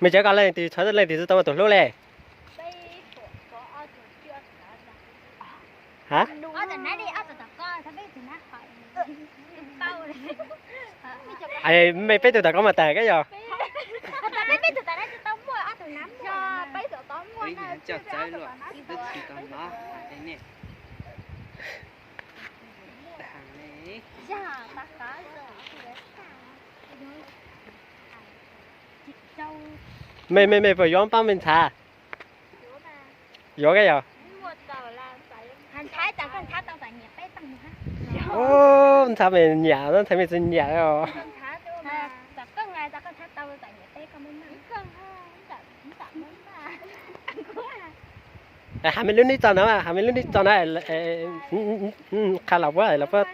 Mej cov koj leej twg txhua leej twg tau muaj tus hlub le? Ha? Mej peb tug tom koj mas tas koj yog. Mej, mej, mej puas yuav paab mej ntxhais? Yuav koj yog? Ntxhais mej nyiam, ntxhais mej tsis nyiam os. Has mej lub nib tso na, has mej lub nib tso na, qha los puab, los puab.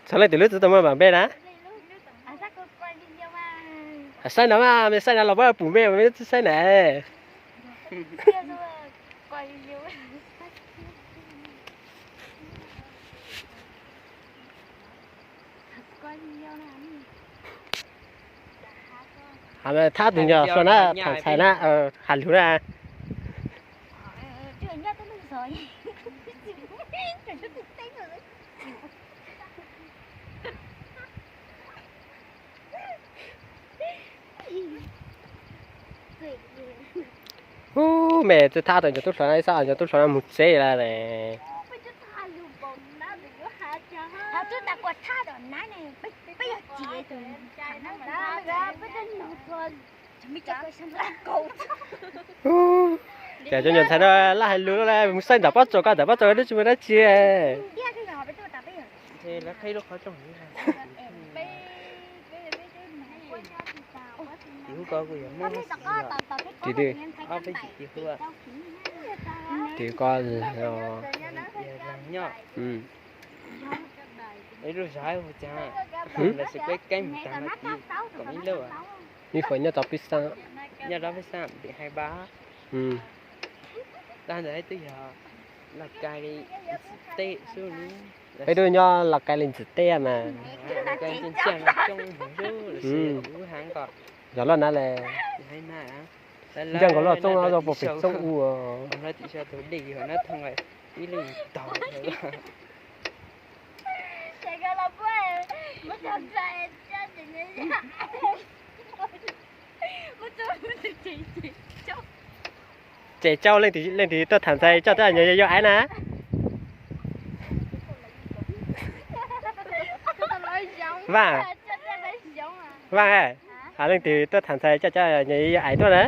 Txhua leej twg lub tsi tau muaj npaam npe na. Saib no mas, mej saib no los puab pum mej, mej tsi saib na. Has thab tus nyuag hluas na, thaam ntxhais na, has lug na. Ub, mej tsi thab tau cov tub hluas na, ib sab cov tub hluas na mus tsev lawm ne. Ub, cas cov nyuag ntxhais no laj hais lus le, mus saib ntawm pob tsuas, koj ntawm pob tsuas twb tsis muaj dab tsi. Tim ko, ib huam nyob tau peb xeem. Peb tub nyob Los Kais li ntxim teb mas. Yog loj na le. Ncaaj nkaus loj txoob no puas pem txoob u. Ces coj leej twg tuaj tham ntxhais coj tuaj nyob yog aiv na. Vaaj, Vaaj, has leej twg tuaj tham ntxhais coj coj nyob yog aiv tuaj na.